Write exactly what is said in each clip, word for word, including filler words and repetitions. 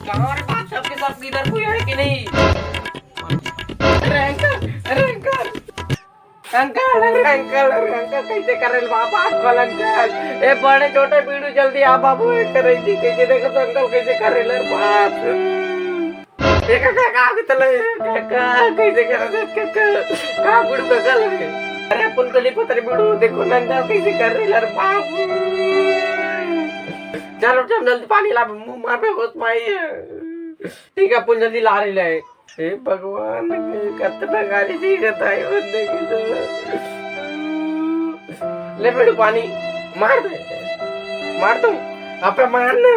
कहाँ रे बाप, सबके सब इधर कोई है कि नहीं? अरे अंकल, अरे अंकल, अंकल, अरे अंकल, अरे अंकल, कैसे कर रहे बाप आजकल अंकल? ए बड़े छोटे बीड़ू जल्दी आ बाबू, एक करे जी कैसे देखो तो अंकल कैसे कर रहे रे बाप। ए काका, का होत ले? काका, कैसे कर रहे काका? का गुड़ बगल है? अरे अपन तो नहीं पता रे बीड़ू, देखो ना अंकल कैसे कर रहे रे बाप। चलो चल जल्दी पानी ला, मुंह मार पे होश माई है। ठीक है, अपन जल्दी ला रही ले। हे भगवान, कतना गाली दी बताई बंदे की तो। ले बेटू पानी, मार दे, मार दो, अबे मार ना।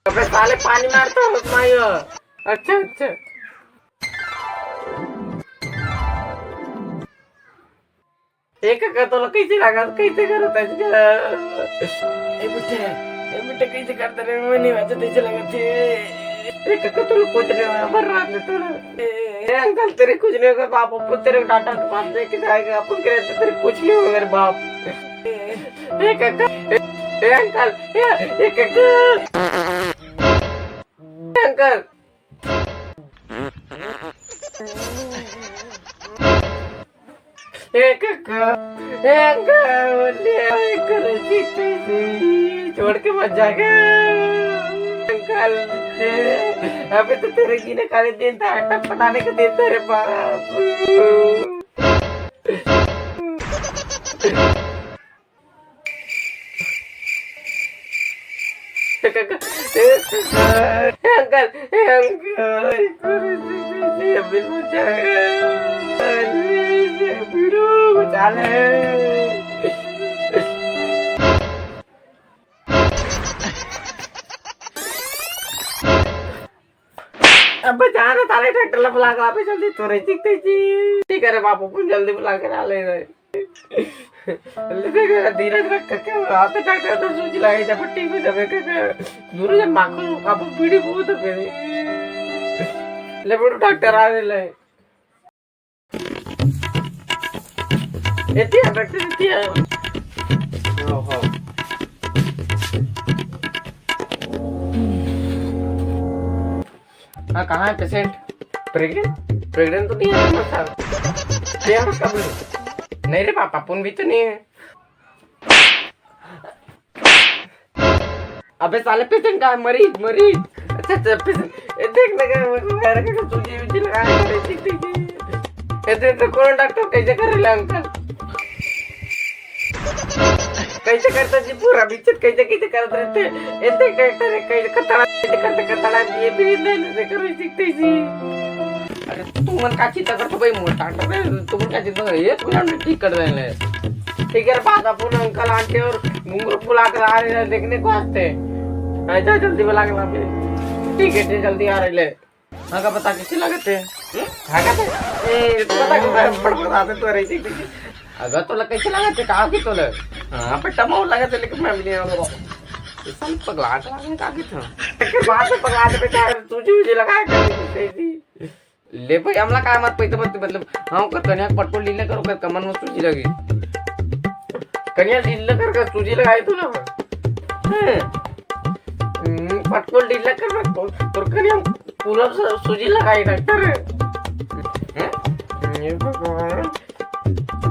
अबे साले पानी मार तो होश माई हो। अच्छा, अच्छा। ए काका, तोला कैसे लागत? कैसे करत है इसका? ए बेटे, ए बेटे, कैसे करत रे? मैं नहीं बाजत, कैसे लागत है? ए काका, तोला कुछ नहीं होय, मर रहा है तोला। ए अंकल, तेरे कुछ नहीं होगा, बाप अपन तेरे डॉक्टर के पास लेके जाएगा, अपन कह रहे थे तेरे कुछ नहीं होगा मेरे बाप। ए काका, ए, ए अंकल, ए, ए काका, ए अंकल। ए काका, ए अंकल, ले, ए करे जीते जी, छोड़ के मत जाएगा। अंकल, ए, अभी तो तेरे जीने का दिन था, टप पटाने का दिन था रे बाप। ए काका, ए काका, ए अंकल, ए अंकल, ए अंकल, ए बिल बचा ले, ए बिल बचा ले। अबे जा ना, साले ट्रैक्टर ला बुला के ला बे जल्दी, तोरे ठीक तैसी। ठीक है रे बापू, अपन जल्दी बुला के ला ले रे। ले देख, धीरज रख के क्या हो रहा था? ट्रैक्टर तो सूजी लगाई जा, पट्टी में जमे के के। दूर से माखन बापू बीड़ी बहुत है मेरी। ले बेटू, ट्रैक्टर आ रहे ले। एती है, ट्रैक्टर एती है। ओहो। हाँ, कहाँ है पेशेंट? प्रेग्नेंट? प्रेग्नेंट तो नहीं है, मत कर। क्या है उसका भी? नहीं रे पापा, पुन भी तो नहीं है। अबे साले, पेशेंट का है? मरीज, मरीज। अच्छा, अच्छा, पेशेंट। ए, देख ना, क्या, क्या, क्या, क्या, तुझे, तुझे लगा है, देख, देख, देख। ए, देख, तो कौन डॉक्टर कैसे कर रहे हैं, अंकल? कैसे करता जी, पूरा बिचत कैसे, कैसे करत रहते? ए, देख, डॉक्टर है, कैसे कतड़ा, कैसे करते, कतड़ा, ये भी नहीं, नहीं, नहीं, करो, सीखते ही जी। अरे, तुमन का चिंता करथो भाई, मोर डॉक्टर है, तुमन का चिंता करो, ये पूरा हमने ठीक कर देने। ठीक है, बाद अपन अंकल आंटी और घुंगरू बुला कर आ रहे हैं देखने को आते। हाँ, जा जल्दी बुला के ला फिर। ठीक है, ठीक, जल्दी आ रहे ले। हाँ, का बता कैसे लगते हैं? हम्म? हाँ, का बता? ए, तो बता के मैं बड़ बता दे तो रही थी। अगर तो लग कैसे लगते, कहा की तो लग? हाँ, पे टमाओ लगते, लेकिन मैं भी नहीं आऊँगा। ये साले पगला के लगे, कहा की था? फिर बाद में पगला दे बेटा, तुझे मुझे लगा है, कहा की थी? ले भाई, हमला काय मत पैसे मत, मतलब, हाँ, ओकर कन्या के पटको लीला करो, ओकर कमर में सूजी लगी। कन्या लीला कर, कर सूजी लगाई तू ना। हैं? हम्म, पटको लीला कर, कर, तोर कन्या पूरा सू-, सूजी लगाई डॉक्टर। हैं? ये भगवान।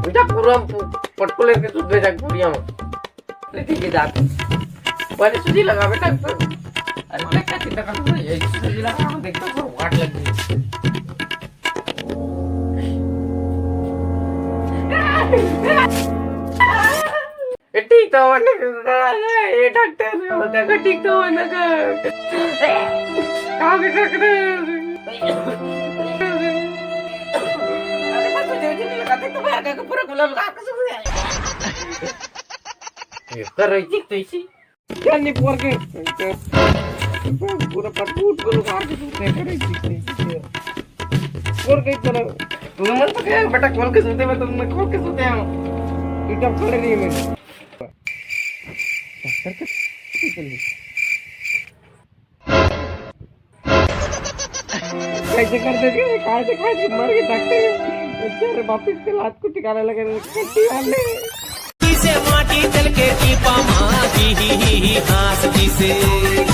बेटा, पूरा पु-, पटको लेके तू दे जा पूरिया में। ले ठीक है, जा तू। पहले सूजी लगा बेटा, तो अरे मैं क्या चिंता करता हूँ, ये सूजी लगा, हम देखते हैं, वाट लग गई। ए, ठीक तो होने का, ए, डॉक्टर, हो जाएगा, ठीक तो होने का। कहाँ के डॉक्टर? अरे, बस मुझे, मुझे नहीं लगा, देख तो बाहर का पूरा गुलाब का सूख गया। ये कर रही थी, तो इसी क्या नहीं पोर के? पूरा पटकूट को लुका के तू नहीं करे, ठीक नहीं। पोर के इतना, तुमने मन तो क्या बेटा, खोल के सोते में तुमने खोल के सोते हो। तू जब खोल रही है मैंने। कैसे कर देते हैं? कहाँ से, कहाँ से मर के डॉक्टर? अरे वापिस से लात को ठिकाना लगा रहे, कट्टी वाले। हाँस दिसे।